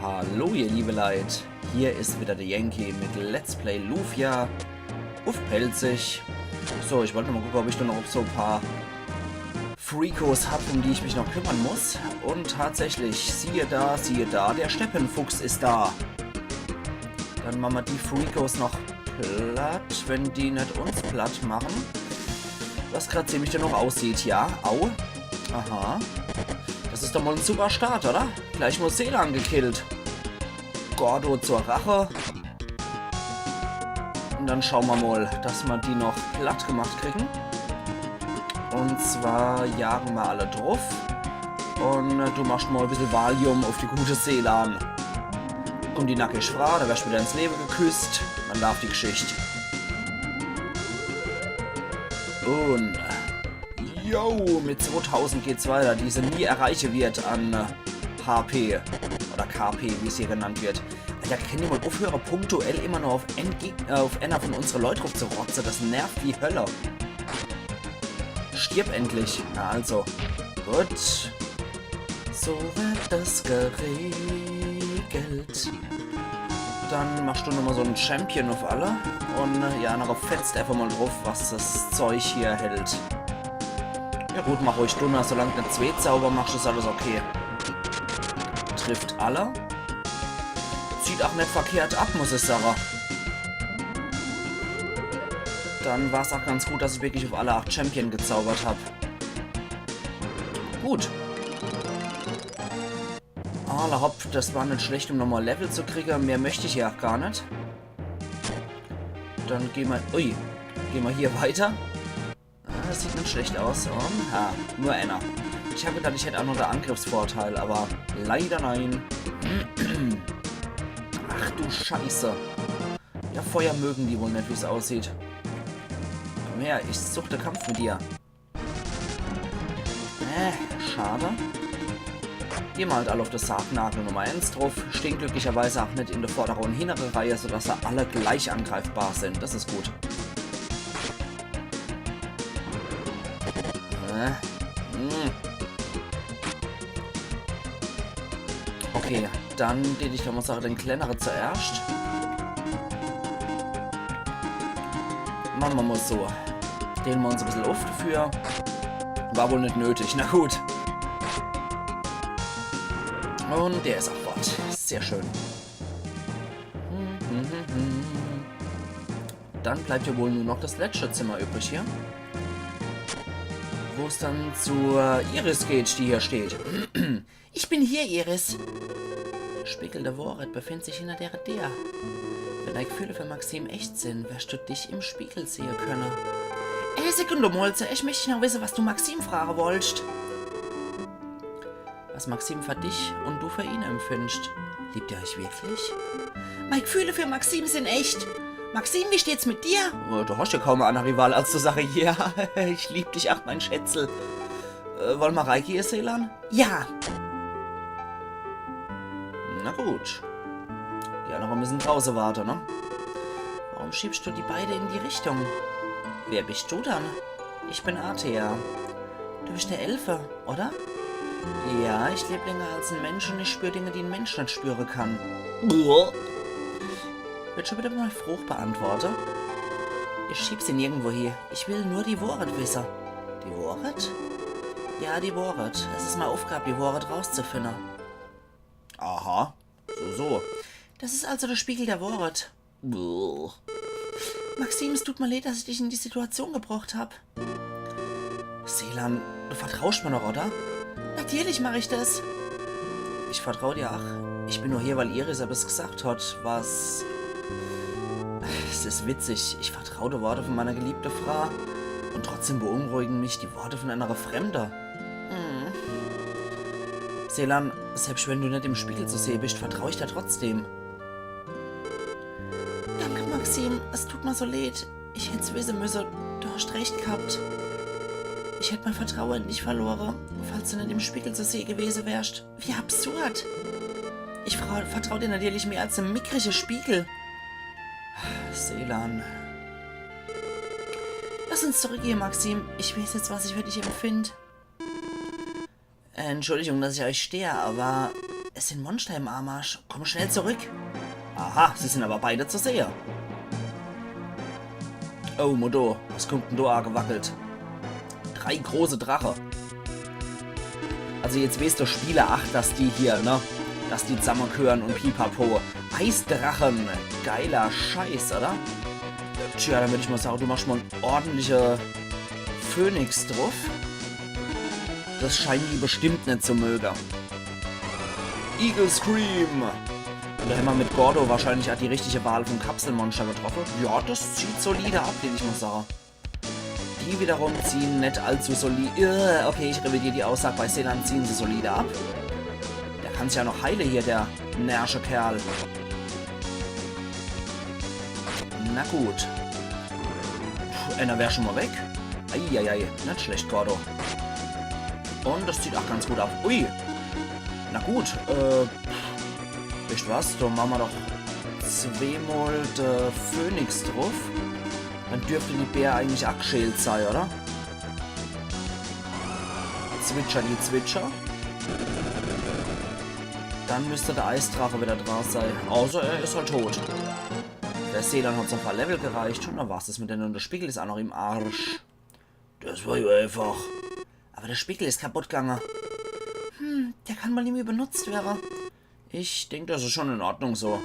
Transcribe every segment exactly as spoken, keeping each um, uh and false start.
Hallo ihr liebe Leit, hier is wieder de Yankee mit Let's Play Lufia uff Pälzisch. So, ich wollt nur mal gucke, ob ich do noch uff so paar Freakos hab, um die ich mich noch kümmern muss. Und tatsächlich, siehe da, siehe da, der Steppenfuchs is da. Dann mache mer die Freakos noch platt, wenn die net uns platt mache. Was grad ziemlich danach aussieht, ja. Au. Aha. Das is doch mal en super Start, oder? Gleich mal Selan gekillt. Gordo zur Rache. Und dann schaue mer mal, dass mer die noch platt gemacht kriegen. Und zwar jagen mer alle druff. Und äh, du machst mal e bissel Valium uff die gute Selan. Kommt die nackig Frau, do werscht wieder ins Lewe geküsst. Dann laaft die Geschicht. Und jo, mit zwotausend geht's weiter, die se nie erreiche wird an äh, H P. Oder K P, wie's hier genannt wird. Alter, kennt ihr mal uffhöre, punktuell immer nur uff en Geg-, äh, uff einer von unsere Leit druff zu rotze? Das nervt wie Hölle. Stirb endlich. Na also. Gut. So wird das geregelt. Dann machst du nochmal so en Champion uff alle. Und äh, ja, noch fetzt einfach mal druff, was das Zeug hier hält. Ja gut, mach ruhig Dunner, solang du net zwee Zauber machst, is alles okay. Trifft alle. Zieht auch net verkehrt ab, muss ich sage. Dann war's auch ganz gut, dass ich wirklich uff alle acht Champion gezaubert hab. Gut. Alla hopp, das war net schlecht, um nochmal Level zu kriege. Mehr möcht ich ja auch gar net. Dann geh mer, ui, geh mer hier weiter. Ah, das sieht net schlecht aus. Und, ha, nur einer. Ich hab gedacht, ich hätt auch noch de Angriffsvorteil, aber leider nein. Ach du Scheiße. Ja, Feuer mögen die wohl net, wie's aussieht. Komm her, ich such de Kampf mit dir. Äh, schade. Geh mer halt alle uff de Sargnagel Nummer eins druff. Stehen glücklicherweise auch net in de vordere und hinnere Reihe, sodass se alle gleich angreifbar sind. Das is gut. Äh, hm. Okay, dann dät ich doch mal sage, den klennere zuerscht. Mache mer mal so. Dehne mer uns e bissel uff dafür. War wohl net nötig. Na gut. Und der is auch fort. Sehr schön. Dann bleibt ja wohl nur noch das letzte Zimmer übrig hier. Wo's dann zur Iris geht, die hier steht. Ich bin hier, Iris. De Spiegel der Wahrheit befindet sich hinter der Tür. Wenn dei Gefühle für Maxim echt sind, wirst du dich im Spiegel sehen können. Ey, Sekunde mal, zuerscht möcht ich noch wissen, was du Maxim fragen wollst. Was Maxim für dich und du für ihn empfindest. Liebt ihr euch wirklich? Meine Gefühle für Maxim sind echt. Maxim, wie steht's mit dir? Äh, du hast ja kaum eine andere Wahl, als zu sagen, ja, ich lieb dich auch, mein Schätzel. Äh, wollen wir reingehe, Selan? Ja. Na gut. Die anderen müssen draußen warten, ne? Warum schiebst du die beide in die Richtung? Wer bist du dann? Ich bin Athia. Du bist eine Elfe, oder? Ja, ich lebe länger als ein Mensch und ich spüre Dinge, die ein Mensch nicht spüren kann. Wird schon wieder mal Frucht beantwortet. Ich schieb sie nirgendwo hin. Ich will nur die Wahrheit wissen. Die Wahrheit? Ja, die Wahrheit. Es ist meine Aufgabe, die Wahrheit rauszufinden. Aha, so, so. Das ist also der Spiegel der Wahrheit. Buh. Maxim, es tut mir leid, dass ich dich in die Situation gebracht hab. Selan, du vertraust mir noch, oder? Natürlich mach ich das. Ich vertrau dir auch. Ich bin nur hier, weil Iris etwas gesagt hat, was... Es ist witzig. Ich vertrau de Worte von meiner geliebten Frau. Und trotzdem beunruhigen mich die Worte von einer Fremden. Hm. Selan, selbst wenn du nicht im Spiegel zu sehen bist, vertrau ich dir trotzdem. Danke, Maxim. Es tut mir so leid. Ich hätt's wissen müssen. Du hast recht gehabt. Ich hätt mein Vertrauen in dich verloren, falls du nicht im Spiegel zu sehen gewesen wärst. Wie absurd. Ich fra- vertrau dir natürlich mehr als dem mickrigen Spiegel. Selan. Lass uns zurückgehen, Maxim. Ich weiß jetzt, was ich für dich empfind. Entschuldigung, dass ich euch stehe, aber Es sin Monster im Anmarsch. Komm schnell zurück. Aha, sie sin aber beide zu sehe. Oh, Mutter, was kommt denn do agewackelt? Drei große Drache. Also jetzt weeß der Spieler ach, dass die hier, ne? Dass die zusammegehören und pipapo. Eisdrachen. Geiler Scheiß, oder? Tja, dann würd ich mal sagen, du machst mal en ordentliche Phönix drauf. Das scheinen die bestimmt net zu mögen. Eagle Scream. Und da hämmer mit Gordo wahrscheinlich ach die richtige Wahl vom Kapselmonster getroffen. Ja, das zieht solide ab, würd ich mal sagen. Die wiederum ziehen net allzu solide. Äh, okay, ich revidier die Aussage. Bei Selan ziehen sie solide ab. Der kann sich ja noch heile hier, der närrische Kerl. Na gut. Puh, einer wär schon mal weg. Eieiei, net schlecht, Gordo. Und das zieht ach ganz gut ab. Ui. Na gut, äh, weescht was? Da mache mer doch zweemol de Phönix drauf. Dann dürfte die Bär eigentlich ach geschält sei, oder? Zwitscher, die Zwitscher. Dann müsst der Eisdrache wieder dra sei. Außer er is halt tot. Der Selan hat so e paar Level gereicht und dann war's das mit denne. Und der Spiegel is ach noch im Arsch. Das war ja einfach. Aber der Spiegel is kaputt gange. Hm, der kann wohl nimmi benutzt werre. Ich denk, das is schon in Ordnung so.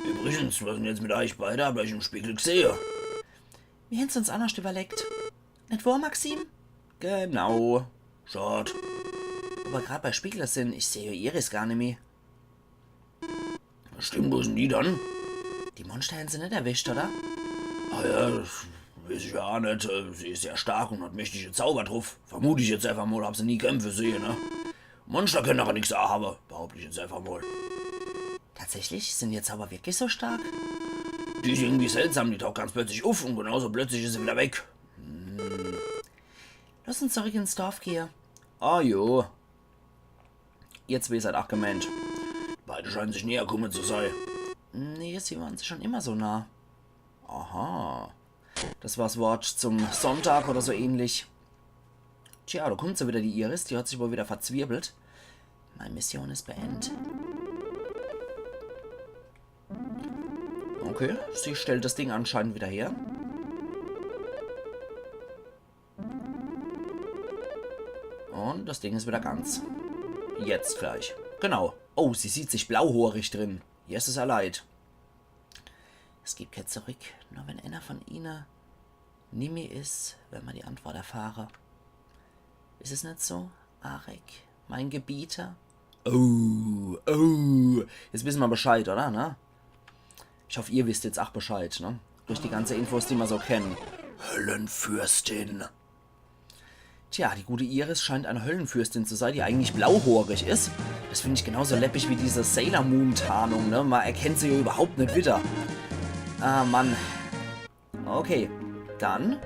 Übrigens, was denn jetzt mit euch beide? Hab ich im Spiegel gesehe. Mir hänn's uns annerscht überlegt. Net wohr, Maxim? Genau. Schad. Wo mer grad bei Spiegle sin, ich seh ja Iris gar nimmi. Stimmt, wo is denn die dann? Die Monster hänn se net erwischt, oder? Ah ja, das weeß ich ja ach net. Äh, sie is sehr stark und hat mächtige Zauber drauf. Vermut ich jetzt einfach mal, hab se nie kämpfe sehe, ne? Monster kenne aber nix anhabe, behaupt ich jetzt einfach mal. Tatsächlich? Sin ihr Zauber wirklich so stark? Die is irgendwie seltsam, die taucht ganz plötzlich uff und genauso plötzlich is se wieder weg. Hm. Lass uns zurück ins Dorf gehe. Ah jo. Ihr zwee seid ach gemeint. Beide scheinen sich näher kumme zu sei. Nee, sie waren sich schon immer so nah. Aha. Das war's Wort zum Sonntag oder so ähnlich. Tja, da kommt se wieder, die Iris. Die hat sich wohl wieder verzwirbelt. Meine Mission is beendet. Okay, sie stellt das Ding anscheinend wieder her. Und das Ding is wieder ganz. Jetzt gleich. Genau. Oh, sie sieht sich blauhoorig drin. Yes, is er leid. Es gibt kein Zurück, nur wenn einer von ihnen nimmi is, wenn mer die Antwort erfahre. Is es net so, Arek, mein Gebieter? Oh, oh. Jetzt wissen mer Bescheid, oder, ne? Ich hoff, ihr wisst jetzt ach Bescheid, ne? Durch die ganze Infos, die mer so kennen. Höllenfürstin. Tja, die gute Iris scheint eine Höllenfürstin zu sein, die eigentlich blauhoorig is. Das find ich genauso läppich wie diese Sailor Moon Tarnung, ne? Man erkennt se ja überhaupt net wieder. Ah, Mann. Okay, dann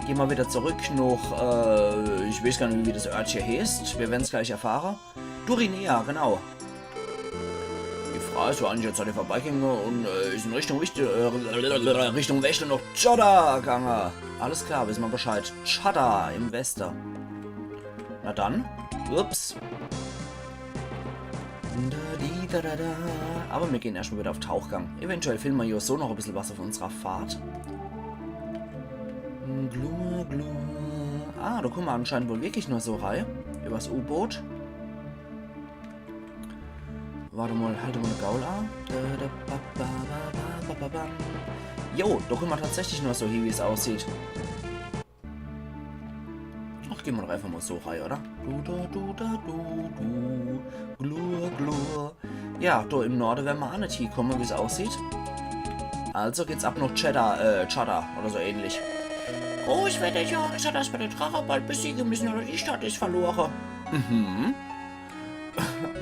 geh mer wieder zurück noch, äh, ich weeß gar net, wie das Örtche heißt. Mir werden's gleich erfahre. Durinea, genau. Die Frau is so eigentlich jetzt an ihr vorbeigegange und, äh, is in Richtung, Richt-, äh, Richtung Weste noch Chadar gange. Alles klar, wissen mer Bescheid. Chadar im Weste. Na dann. Ups. Da, di, da, da, da. Aber mir gehen erscht mal wieder auf Tauchgang. Eventuell finden mer ja so noch e bissel was auf unserer Fahrt. Glur, glur. Ah, da kumme mer anscheinend wohl wirklich nur so rei. Übers U-Boot. Wart mal, halt mal de Gaul a. Da, da, ba, ba. Jo, da kumme mer tatsächlich nur so hie, wie's aussieht. Ach, gehn mer doch einfach mal so rei, oder? Du, du, du, da, du, du. Glur, glur. Ja, da im Norde wern mer ach net hiekumme, wie's aussieht. Also geht's ab noch Chadar, äh, Chadar oder so ähnlich. Großväterchen, Chadar is bei de Drache bald besiege müssen, oder die Stadt is verlore. Mhm.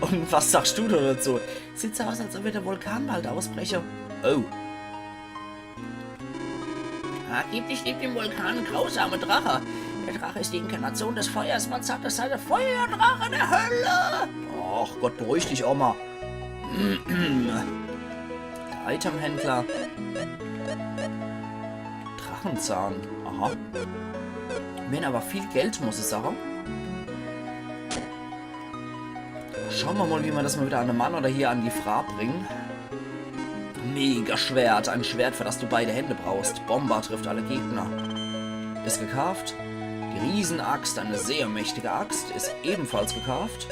Und was sagst du da dazu? Sieht so aus, als ob wieder de Vulkan bald ausbreche. Oh. Angeblich lebt im Vulkan grausame Drache. Der Drache ist die Inkarnation des Feuers. Man sagt, es sei der Feuerdrache der Hölle. Ach Gott, beruhig dich, Oma. Der Itemhändler. Drachenzahn. Aha. Wenn aber viel Geld, muss ich sagen. Schaue mer mol, wie mer des mol widder an de Mann oder hier an die Fraa bringe. Mega-Schwert, ein Schwert, für das du beide Hände brauchst. Bomber trifft alle Gegner. Is gekaaft. Die Riesenaxt, eine sehr mächtige Axt, is ebenfalls gekaaft.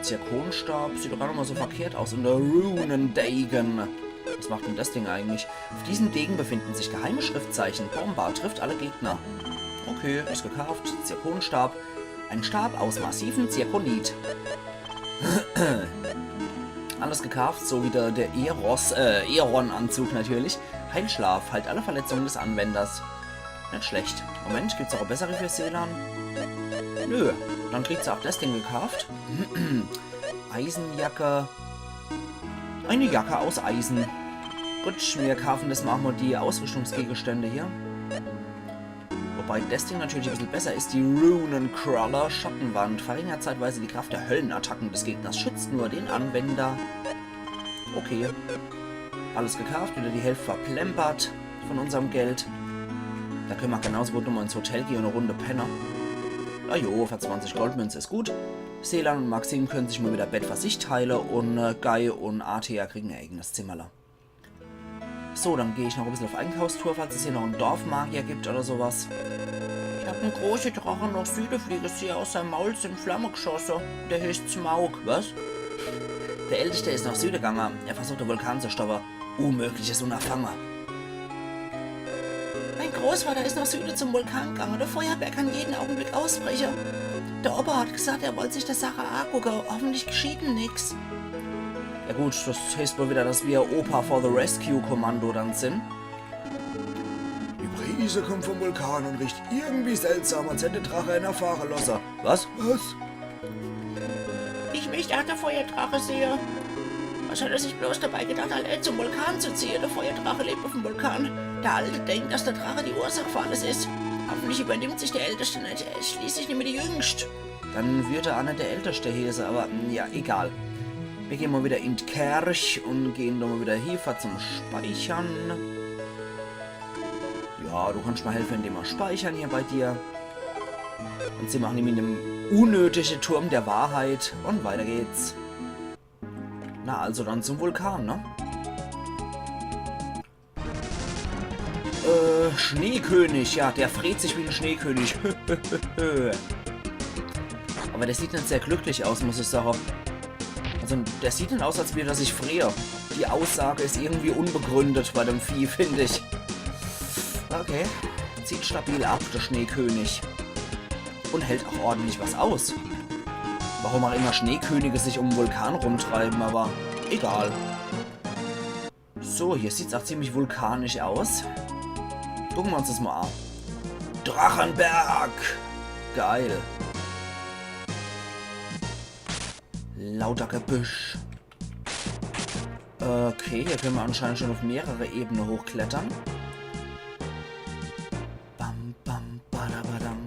Zirkonstab, sieht doch gar net mol so verkehrt aus. Und der Runendegen. Was macht denn des Ding eigentlich? Auf diesem Degen befinden sich geheime Schriftzeichen. Bomber trifft alle Gegner. Okay, is gekaaft. Zirkonstab. Ein Stab aus massivem Zirkonit. Alles gekaaft, so wie der, der Eros, äh, Eron-Anzug natürlich. Heilschlaf, heilt alle Verletzungen des Anwenders. Net schlecht. Moment, gibt's auch e bessere für Selan? Nö, dann kriegt se auch des Ding gekaaft. Eisenjacke. Eine Jacke aus Eisen. Gut, mir kaafen des mol, mol die Ausrüstungsgegenstände hier. Wobei des Ding natürlich e bissel besser is. Die Runencrawler Schattenwand verringert zeitweise die Kraft der Höllenattacken des Gegners. Schützt nur den Anwender. Okay. Alles gekaaft, widder die Hälft verplempert von unserm Geld. Do könne mer genauso gut nochmol ins Hotel gehe und e Runde penne. Na jo, für zwanzig Goldmünze is gut. Selan und Maxim können sich mol widder e Bett für sich teile und, äh, Guy und Artea kriegen e eigenes Zimmerle. So, dann geh ich noch e bissel auf Einkaufstour, falls es hier noch en Dorfmagier gibt oder so was. Ich hab en große Drache noch Süde fliege sehe, aus seim Maul sin Flamme geschosse. Der heißt Smaug. Was? Der Älteste is noch Süde gange. Er versucht, de Vulkan zu stoppe. Unmögliches Unterfange. Mein Großvater is noch Süde zum Vulkan gange. De Feuerbär kann jeden Augenblick ausbreche. De Opa hat gesagt, er wollt sich de Sache agucke. Hoffentlich geschieht em nix. Ja gut, des heißt wohl widder, dass mir Opa for the Rescue Kommando dann sin. Die Brise kommt vom Vulkan und riecht irgendwie seltsam, als hätt de Drache äner fahre losse. Was? Was? Ich möcht ach de Feuerdrache sehe. Was hat er sich bloß dabei gedacht, allää zum Vulkan zu ziehe? De Feuerdrache lebt auf'm Vulkan. De Alte denkt, dass de Drache die Ursach für alles is. Hoffentlich übernimmt sich de Älteste net. Er is schließlich nimmi de Jüngst. Dann würd er ach net de Älteste heeße, awwer, mm, ja, egal. Mir gehn mol widder in die Kerch und gehn do mol widder hie, für zum Speichere. Ja, du kannst mol helfe, indem mer speichere hier bei dir. Und sin mer ach nimmi in dem unnötige Turm der Wahrheit. Und weiter geht's. Na, also dann zum Vulkan, ne? Äh, Schneekönig, ja, der freet sich wie en Schneekönig. Awwer der sieht net sehr glücklich aus, muss ich sage. Also, der sieht net aus, als würd er sich freehe. Die Aussage is irgendwie unbegründet bei dem Vieh, find ich. Okay, zieht stabil ab, de Schneekönig. Und hält ach ordentlich was aus. Warum ach immer Schneekönige sich um'm Vulkan rumtreibe, awwer egal. So, hier sieht's ach ziemlich vulkanisch aus. Gucke mer uns des mol an. Drachenberg! Geil. Lauter Gebüsch. Okay, hier könne mer anscheinend schon auf mehrere Ebene hochklettere. Bam, bam, badabadam.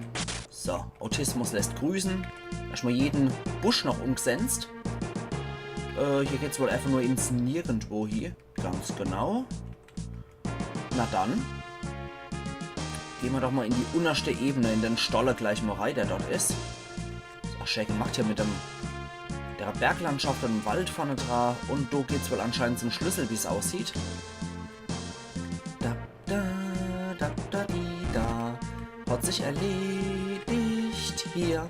So, Autismus lässt grüße. Erstmol jeden Busch noch umgsenzt. Äh, hier geht's wohl einfach nur ins Nirgendwo hie. Ganz genau. Na dann. Gehn mer doch mol in die unnerschte Ebene, in den Stolle gleich mol rei, der dort is. Is ach schä gemacht hier mit dem, der Berglandschaft und dem Wald vorne dra. Und do geht's wohl anscheinend zum Schlüssel, wie's aussieht. Da, da, da, da, di, da. Hat sich erledigt hier.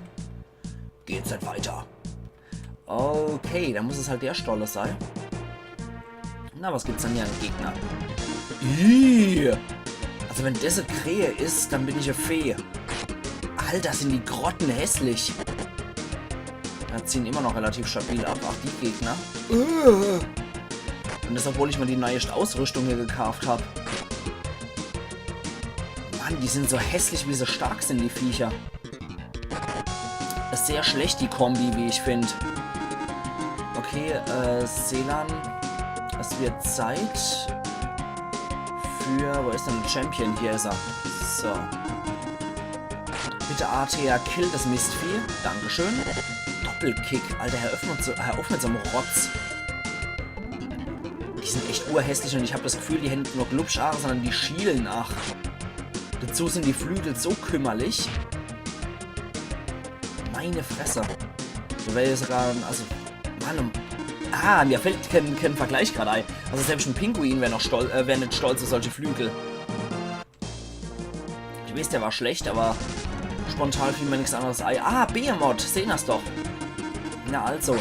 Geht's halt weiter. Okay, dann muss es halt der Stolle sei. Na, was gibt's denn hier an Gegner? Ih! Also wenn des e Krähe is, dann bin ich e Fee. Alter, sin die grottenhässlich. Ja, ziehen immer noch relativ stabil ab, ach die Gegner. Äh. Und des, obwohl ich mol die neischt Ausrüstung hier gekaaft hab. Mann, die sin so hässlich, wie se stark sin, die Viecher. Is sehr schlecht, die Kombi, wie ich find. Okay, äh, Selan, es wird Zeit für, wo is denn de Champion? Hier is er. So. Bitte, Artea, kill des Mistvieh. Dankeschön. Doppelkick. Alter, hör uff mit so, hör uff mit so'm Rotz. Die sin echt urhässlich und ich hab des Gefühl, die hän net nur Glubschaache, sondern die schielen ach. Dazu sin die Flügel so kümmerlich. Meine Fresse. Do wär jo sogar, also, Mann, um, ah, mir fallt kein, kein Vergleich grad ei. Also selbst en Pinguin wär noch stol-, äh, wär net stolz uff solche Flügel. Ich weeß, der war schlecht, awwer spontan fiel mir nix anneres ei. Ah, Behemoth, sehn mer's doch. Na also.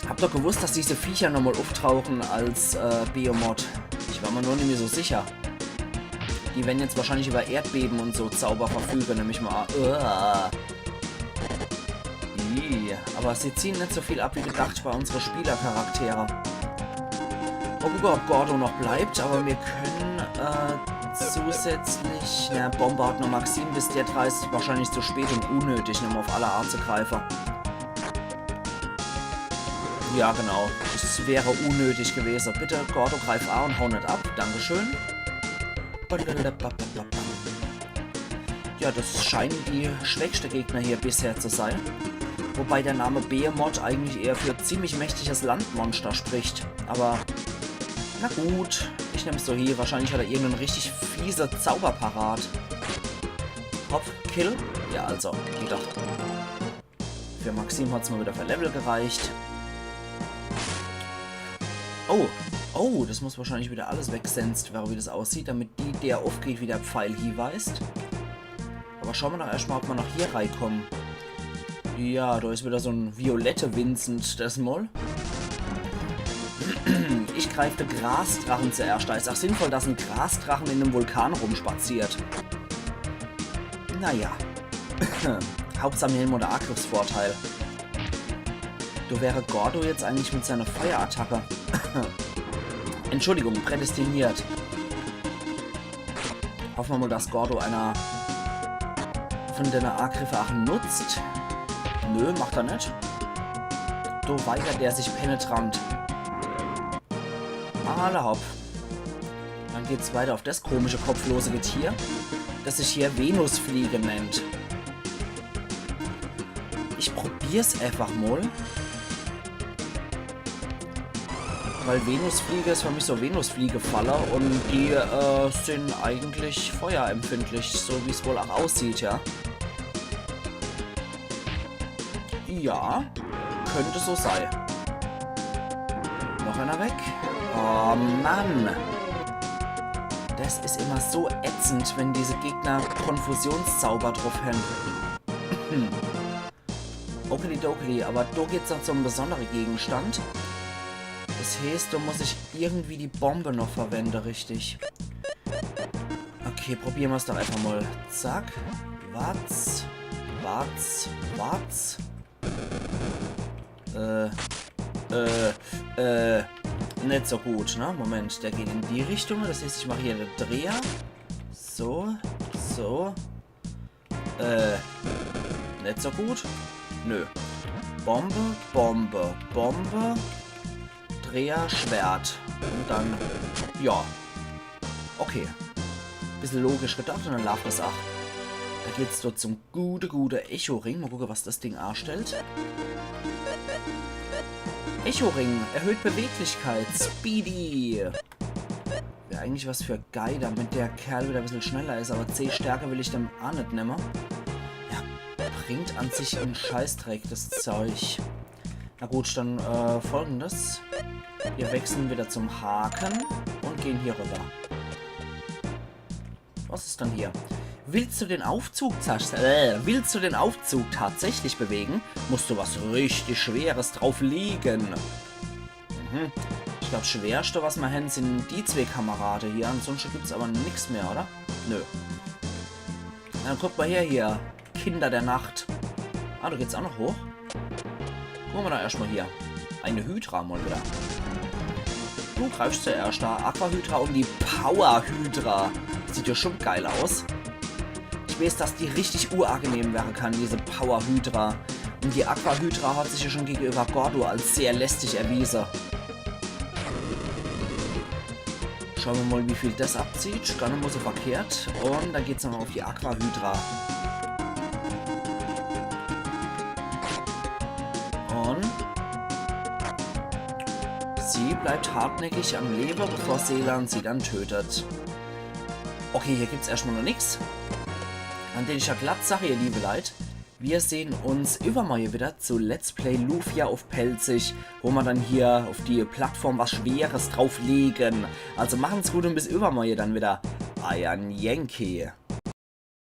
Hab doch gewusst, dass diese Viecher nochmol ufftauche als, äh, Behemoth. Ich war mir nur nimmi so sicher. Die wern jetzt wahrscheinlich iwwer Erdbewe un so Zauber verfüge, nemm ich mol an. Uah. Ih, awwer se ziehe net so viel ab wie gedacht bei unsere Spielercharaktere. Mol gucke, ob Gordo noch bleibt, awwer mir kenne, äh, zusätzlich, na, Bombe hat noch Maxim, bis der dreißig, wahrscheinlich zu spät un unnötig, nochmol uff alle Art zu greife. Ja, genau. Es wär unnötig gewese. Bitte, Gordo, greif a un hau net ab. Dankeschön. Ja, des scheine die schwächste Gegner hier bisher zu sei. Wobei der Name Behemoth eigentlich eher für ziemlich mächtiges Landmonster spricht. Awwer, na gut, ich nemm's so hie. Wahrscheinlich hat er irgendein richtig fieser Zauber parat. Hopp, Kill. Ja, also, geht doch. Für Maxim hat's mol widder für Level gereicht. Oh, oh, des muss wahrscheinlich widder alles weggesenst werre, wie des aussieht, damit die Deer uffgeht, wie de Pfeil hieweist. Awwer schaue mer doch erscht mol, ob mer noch hier reikomme. Ja, do is widder so en violette Vincent, des Mol. Ich greif de Grasdrache zuerscht. Do is ach sinnvoll, dass en Grasdrache in em Vulkan rumspaziert. Naja. Hauptsach, mir hän mol de Agriffsvorteil. Do wär Gordo jetzt eigentlich mit seiner Feuerattacke. Entschuldigung, prädestiniert. Hoffe mer mol, dass Gordo einer vun denne Agriffe ach nutzt. Nö, macht er net. Do weigert er sich penetrant. Alla hopp. Dann geht's weiter uff des komische, kopflose Getier, des sich hier Venusfliege nennt. Ich probier's eifach mol. Weil Venusfliege is für mich so Venusfliegefalle un die, äh, sin eigentlich feuerempfindlich, so wie's wohl ach aussieht, ja. Ja, könnt so sei. Noch einer weg. Oh Mann. Des is immer so ätzend, wenn diese Gegner Konfusionszauber druff hän. Okidokidi, awwer do geht's noch zum besonnere Gegenstand. Des heeßt, do muss ich irgendwie die Bombe noch verwende, richtig? Okay, probiere mer's doch eifach mol. Zack. Watz. Watz. Watz. Äh. Äh. Äh. Net so gut, ne? Moment, der geht in die Richtung. Des heeßt, ich mach hier de Dreher. So. So. Äh, net so gut. Nö. Bombe, Bombe, Bombe. Dreher, Schwert. Un dann, ja. Okay. Bissel logisch gedacht un dann laaft des ach. Do geht's dort zum gute, gute Echo-Ring. Mol gucke, was des Ding aastellt. Echo-Ring erhöht Beweglichkeit. Speedy. Wär eigentlich was für Guy, damit der Kerl widder bissel schneller is, awwer zeh Stärke will ich dem ach net nemme. Ja, bringt an sich en Scheißdreck, des Zeug. Na gut, dann, äh, Folgendes. Mir wechsle widder zum Haken un gehn hier rüwwer. Was is dann hier? Willst du den Aufzug tats-, äh, willst du den Aufzug tatsächlich bewegen, musst du was richtig Schweres drauf legen. Mhm. Ich glaab, 's Schwerste, was mer hän, sin die zwee Kamerade hier. Ansonschte gibt's awwer nix mehr, oder? Nö. Dann guck mol her hier. Kinder der Nacht. Ah, do geht's ach noch hoch. Gucke mer doch erscht mol hier. Eine Hydra mol widder. Du greifscht zuerscht a. Aqua-Hydra un die Power-Hydra. Sieht jo schun geil aus. Ich weeß, dass die richtig unangenehm werre kann, diese Power-Hydra. Un die Aqua-Hydra hat sich jo schun gegenüwwer Gordo als sehr lästig erwiese. Schaue mer mol, wie viel des abzieht. Gar net mol so verkehrt. Un dann geht's nochmol uff die Aqua-Hydra. Un sie bleibt hartnäckig am Lewe, bevor Selan sie dann tötet. Okay, hier gibt's erscht mol noch nix. Dann dät ich jo glatt sage, ihr liewe Leit, Wir sehen uns übermorje wieder zu Let's Play Lufia uff Pälzisch, wo ma dann hier uff die Plattform was Schweres drauflegen. Also machen's gut und bis übermorje dann wieder. Eier Yankee.